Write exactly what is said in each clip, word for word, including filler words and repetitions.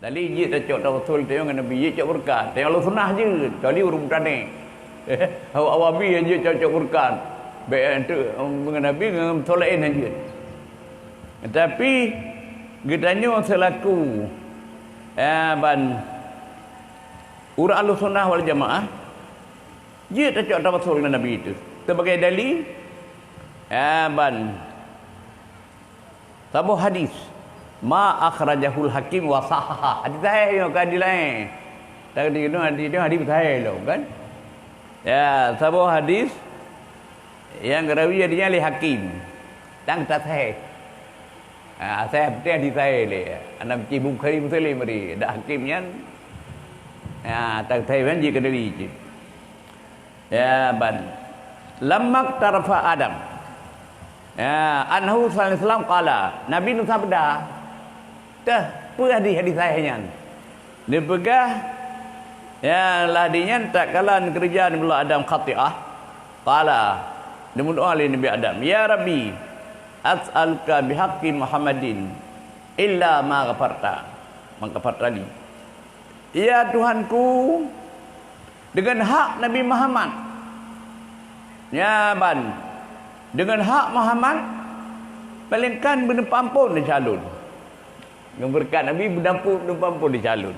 Dali jeuet tacok tawasul tanyoe ngon Nabi, jeuet cok beureukat. Tanyoe ahlu sunnah jeuet, kecuali ureuëng meutaneh. Awak Wahabi nyang jeuet cok-cok beureukat. Bèk enteuk ngon Nabi, ngon beutôi laén nyang jeuet. Tapi geutanyoe seulaku, eh, ban ureuëng ahlu sunnah wal jamaah, jeuet tacok tawasul ngon Nabi itu. Sebagai dali, eh, ban Saboh hadis, ma akhrajahul Hakim wa sahaha. Hadis sahih nyoe, bukan hadis laén. Tadi nyoe hadis nyoe hadis sahih lom, kan? Ya, saboh hadis nyang geurawi hadis nyan lé Hakim. Dan that sahih. Ha, sahih beutôi hadis sahih lé. Hana meucih Bukhari Muslim tadi. Dak Hakim nyan, ha, that sahih kan jih keudali jih. Ya, ban. Lamma tarafa Adam. Ya, annahu sallallahu alaihi wasallam qala, Nabi neusabda, teuh peue hadis-hadis sahih nyan. Neupeugah, ya, lam hadis nyan tatkala neukeureuja Nabi Allah Adam khati'ah, qala, neumeudoa lé Nabi Adam, "Ya Rabbi, as'aluka bihaqqi Muhammadin illa ma ghafarta, ma ghafarta li." Ya Tuhanku, deungon hak Nabi Muhammad. Nyan ban, deungon hak Muhammad, palengkan beuneupampon di calon. Ngon beureukat Nabi beudampu-, beudampu di calon.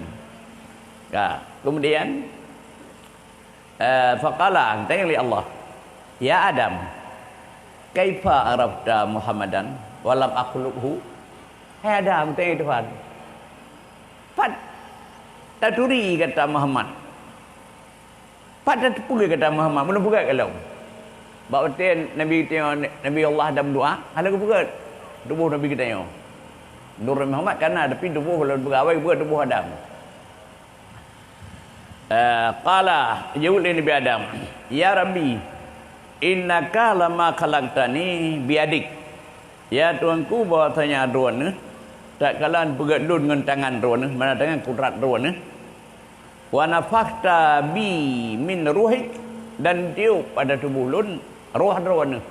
Ya, kemudian, eh, faqala, tanyong lé Allah, "Ya Adam, kaifa arafta Muhammadan wa lam akhluqhu?" Hai Adam, tanyong Tuhan, pat taturi gata Muhammad? Pat tateupeue gata Muhammad? Meunyoe peugah kalon. Bak watée Nabi geutanyoe, Nabi Allah Adam doa, hana geupeugah tuboh Nabi geutanyoe. Nur Muhammad kana, tapi tuboh lôn peugah awai geupeugah tuboh Adam. Eh, qala, jaweueb lé Nabi Adam, "Ya Rabbi, innaka lama khalaqtani biyadik." Ya Tuhanku, bahwasanya Droeneuh tatkala neupeugét lôn ngon tangan Droeneuh, mana tangan kudrat Droeneuh, "Wa nafakhta bi min ruhik," dan tiup pada tuboh lôn roh Droeneuh.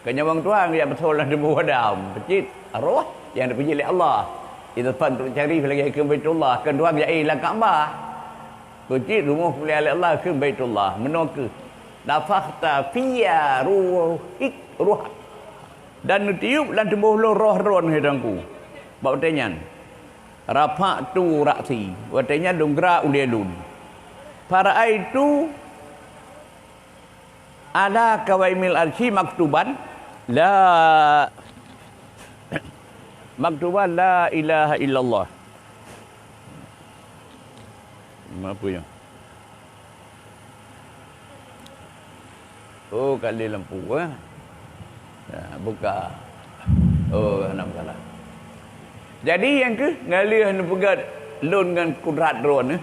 Keu nyawöng Tuhan jak peusoe lam tuboh Adam, peucit roh nyang geupeujeuet lé Allah. Di teumpat untuk cari lagée keu Baitullah, keu Tuhan jak lam Ka'bah. Peucit rumoh peulia lé Allah keu Baitullah. Meunoe kheueh, "Nafakhta fiyya ruhik, ruhak." Dan neutiup lam tuboh lôn roh Droeneuh, hai Tuhanku. Bak watée nyan, rafa'tu ra'si, watée nyan lôn grak ulée lôn. Fara'aitu ala qawaimil arsy maktuban la, maktuban la ilaha illallah. Apa ya? Oh, ka lé lampu, eh. Ya, buka. Oh, hana masalah. Jadi, nyang kheueh, ngon lheueh neupeugét lôn ngon kudrat Droeneuh,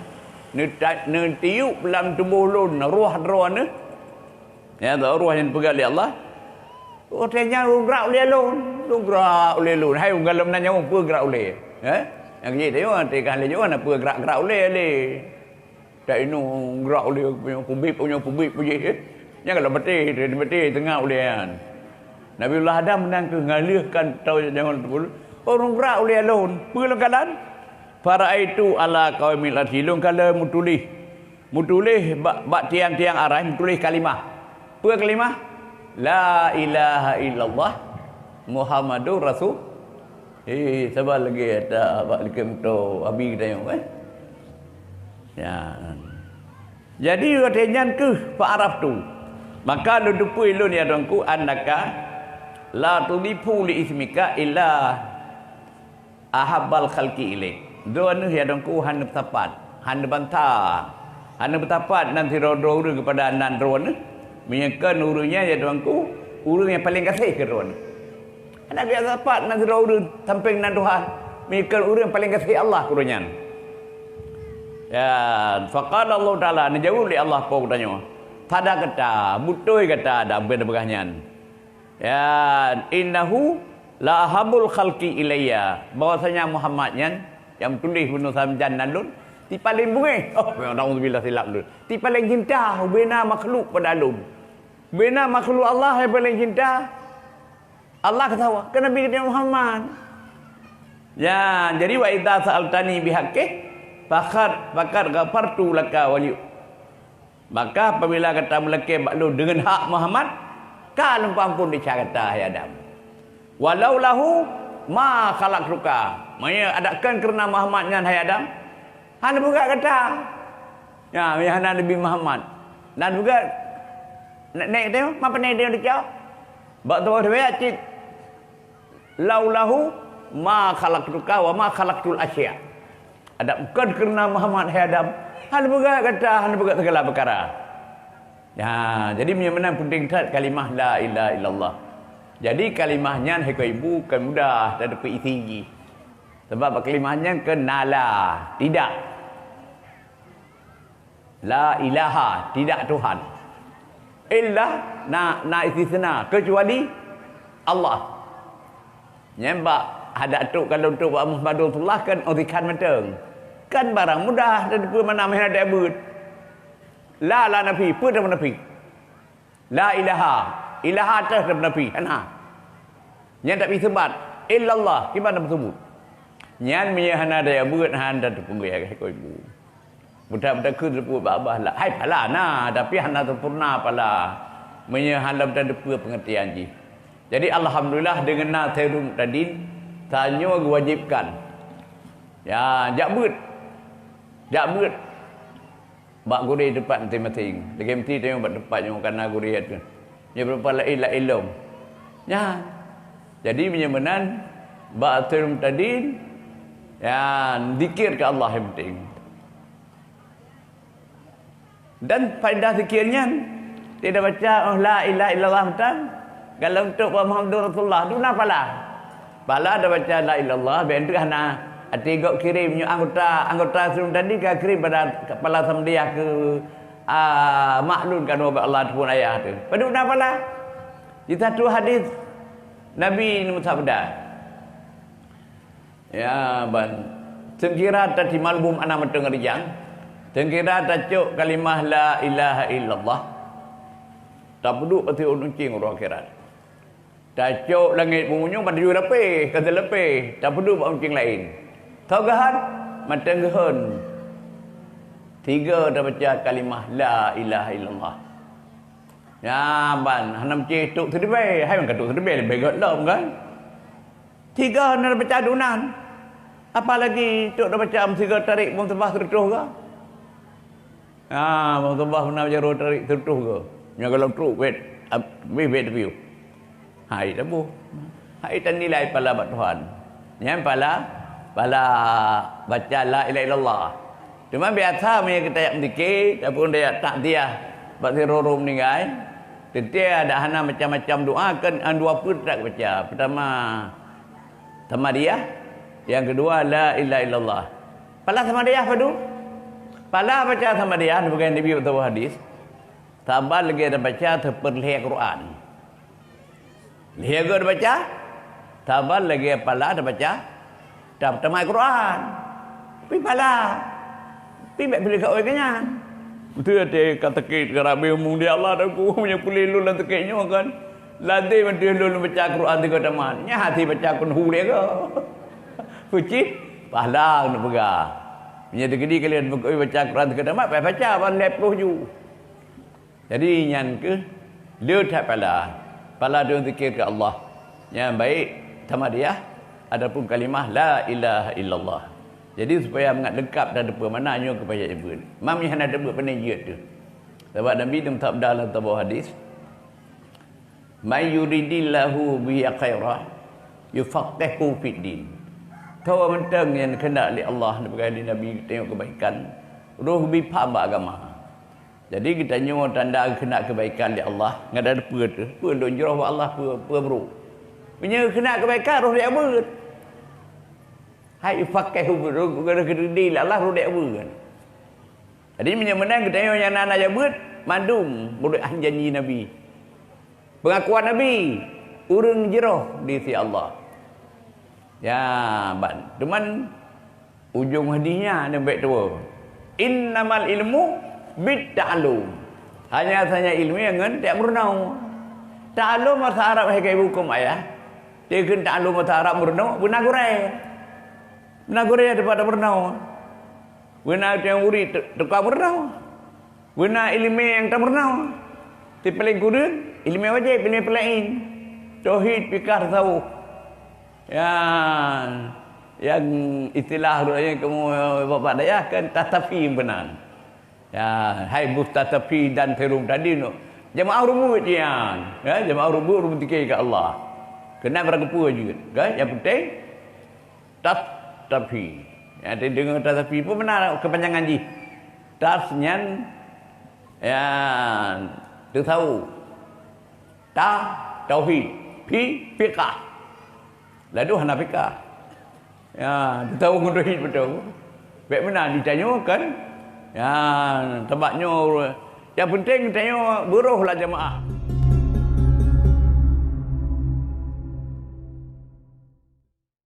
neuta-, neutiup lam tuboh lôn roh Droeneuh, ya, roh nyang neupeugét lé Allah. Watée nyan lôn grak ulée lôn, lôn grak ulée lôn. Hai, ureuëng galom na nyawöng peue grak ulée? Eh? Nyang keujiek tanyoe, teuka lé nyoe na peue grak-grak ulée lé. Tak inoe grak ulée, peubit, peubit, peubit, peubit, eh. Nyang galom maté, maté teungoh ulée nyan. Nabiullah Adam meunan kheueh ngon lheueh kan tau nyawöng teupeu. Oh, lôn grak ulée lôn. Peue lôn kalon? Fara'aitu ala qawaimil arsy, lôn kalon meutuléh. Meutuléh bak, bak tiang-tiang arai, meutuléh kalimah. Peue kalimah? La ilaha illallah Muhammadur Rasul. Eh, saban lagée ata bak likot moto Abi geutanyoe, eh. Ya. Jadi, watée nyan kheueh fa'araftu. Maka lôn teupeue lôn, ya Tuhanku, annaka la tudhifu li ismika illa ahabbal khalqi ilaik. Droeneuh, ya Tuhanku, hana beusapat, hana banta, hana beusapat nan sidroe-droe ureuëng keupada nan Droeneuh, meunyoe kon ureuëng nyan, ya Tuhanku, ureuëng nyang paleng gaséh keu Droeneuh. Hana beusapat nan sidroe ureuëng sampéng nan Tuhan, meunyoe kon ureuëng paleng gaséh Allah keu ureuëng nyan. Ya, faqala Allah Taala, neujaweueb lé Allah Po geutanyoe, "Sadaqta, beutôi gata Adam peue neupeugah nyan." Ya, "Innahu la ahabbul khalqi ilayya," bahwasanya Muhammad nyan nyang tuléh bunoe samjan nan lôn, tipaleng beungéh. Oh, naudzubillah, silap lôn. Tipaleng cinta ubena makhluk pada lôn. Ubena makhluk Allah nyang paleng cinta. Allah keu sawa, keu Nabi geutanyoe Muhammad. Ya, jadi wa idza sa'altani bihaqqih faqad faqad ghafartu laka wa li. Maka apabila gata meulakée bak lôn deungon hak Muhammad, ka lôn peuampon desya gata hai Adam. Walau lahu ma khalaqtuka. Meunyoe adak kon keureuna Muhammad nyan hai Adam, hana peugah gata. Ya, meunyoe hana Nabi Muhammad. Nan peugah nek nek teu ma pane teu desya. Bak tu riwayat cit. Laulahu ma khalaqtuka wa ma khalaqtul asya. Adak kon keureuna Muhammad hai Adam, hana peugah gata, hana peugah segala peukara. Ya, jadi meunyoe meunan penting that kalimah la ilaha illallah. Jadi kalimah nyan hai keu ibu kon mudah tateupeue isi jih. Sebab bak kalimah nyan kon nala, tidak. La ilaha, tidak Tuhan. Illa, na, na istisna, kecuali Allah. Nyan bak hadak trok kalau trok bak Muhammadun Rasulullah kan osikan mantong. Kan barang mudah dan peue mana meuhana ada buet. La, la nafi, peue teuma nafi? La ilaha. Ilaha teuh teuma nafi, hana. Nyan tak iseubat. Illallah, kiban teuma seubut. Nyan meunyoe hana daya buet, hana teupeugah keu ibu. Buta-buta keu teupeue babah lah. Hai pala na, tapi hana sempurna pala. Meunyoe hana buta teupeue pengertian jih. Jadi alhamdulillah deungon na Khairul Mu'tadin, tanyoe geuwajibkan. Ya, jak beuet. Jak beuet. Bak gurée teumpat maséng-maséng. Lagée meusti tanyoe bak teumpat nyoe kana gurée tu. Nyoe beurapa laén-laén lom. Nyan. Jadi meunyoe meunan bak Khairul Mu'tadin, ya, zikir keu Allah nyang penting. Dan faedah zikir nyan, tidak baca, oh, la ilaha illallah mantong, kalau untuk Muhammadur Rasulullah, duna pala. Pala dah baca la ilallah, bèk enteuk hana. Até gok kirém nyoe anggota, anggota Khairul Mu'tadin ka kirém pada pala Samadiyah keu, ah, mak lôn ka neuba Allah ataupun ayah tu. Padub na pala? Di satu hadis Nabi neumeusabda, ya, ban, seukira tatimal bum ana meuteung rijang, seukira tacok kalimah la ilaha illallah, tapeuduek bak siuncéng uroe akhirat. Tacok langét beumunyoe ban tujoh lapéh, ka seulapéh, tapeuduek bak uncéng laén. Soe geuhon? Mantong geuhon. Tiga tabaca kalimah la ilaha illallah. Nyan ban, hana meucéh tok seudibée. Hai, meuka tok seudibée leubeh gét lom kan? Tiga hana tabaca dunan. Apalagi tok tabaca meusigoe tarék bom seubah seureutôh ga. Ha, meukeubah meunan jaroe tarék seureutôh goe. Nyoe gohlom trok bèt, ab-, bèt, bèt teupiôh. Hai taboh. Hai tanilai pala bak Tuhan. Nyan pala, pala baca la ilaha illallah. Teuma biasa meunyoe geutanyoe jak meuzikir, ataupun jak takziah bak sidroe ureueng meuninggai, teuntèe ada hana macam-macam doa, kan, an dua peuet that baca. Pertama, Samadiyah, nyang keudua la ilaha illallah. Pala Samadiyah padub? Pala baca Samadiyah, neupeugah Nabi bak saboh hadis, saban lagèe tabaca seupeurlhèe Quran. Lhèe goe tabaca, saban lagèe pala tabaca, ta-, tamat Quran. Pi pala. Pi bèk peuleueh ka oi keu nyan. Beutôi até ka sakét, ka rabe umum di Allah dah ku, meunyoe puléh lôn lam sakét nyoe kan. Lazem ateueh lôn baca Quran sigoe tamat. Nyan hase baca Qul hu lé goe. Peucit, pahala keuneuk peugah. Meunyoe teukeudi kali baca Quran sigoe tamat, payah baca ban lhèe ploh ju. Jadi nyan keuh le that pala. Pala dong zikir keu Allah. Nyan baik Samadiyah ataupun kalimah la ilaha illallah. Jadi supaya mangat leungkap dan teupeue makna nyoe keu payah jibeuet. Mam nyang hana teupeue pane jeuet tu. Sabab Nabi teuma sabda lam saboh hadis, "Man yuridillahu bihi khaira yufaqqihhu fid din." Soe mantong nyang keuheundak lé Allah neupeugah lé Nabi tanyoe keubaikan, roh bipaham bak agama. Jadi geutanyoe tanda keuheundak keubaikan lé Allah, ngat ada peue tu, peue lôn jroh bak Allah, peue, peue brok. Meunyoe keuheundak keubaikan, roh lé abeuet. Hai yufaqqihhu, roh, roh keudeh lé Allah, roh lé abeuet. Jadi meunyoe meunan geutanyoe nyang na, na jak beuet, mandum meunurot janji Nabi. Peungakuan Nabi, ureueng jroh di sisi Allah. Ya, ban. Teuma ujong hadis nyan nyang bèk tuwoe. Innamal ilmu bit ta'allum. Hanya saja ilmu nyang ngon tajak meurunoe. Ta'allum bahasa Arab hai keu ibu keu ayah. Dikheun ta'allum bahasa Arab meurunoe, beuna gurèe. Na gurée teumpat tameurunoe. Beuna nyang murit te-, teuka meurunoe. Beuna ileumé nyang tameurunoe. Ti paleng kureueng, ileumé wajéb, ileumé peulaén. Tauhid, fikah, tasawuf. Ya, nyang istilah ureuëng kamoe bapak dayah kan tasafi meunan. Ya, hai mustasafi dan sirub tadi no. Jamaah rubuet jian, ya, jamaah rubuet, rubuet zikir ke Allah. Kena berapa jeuet, kan? Yang penting tas tafi. Ya, dia dengar tasafi pun benar kepanjangan jih. Tas nyan, ya, tasawuf. Ta, tauhid. Fi, fiqah. Lalu hana fiqah. Ya, tasawuf ngon tauhid beutôi. Bèk meunan ditanyoe kan. Ya, sabab nyoe, yang penting tanyoe beurôh lah jamaah.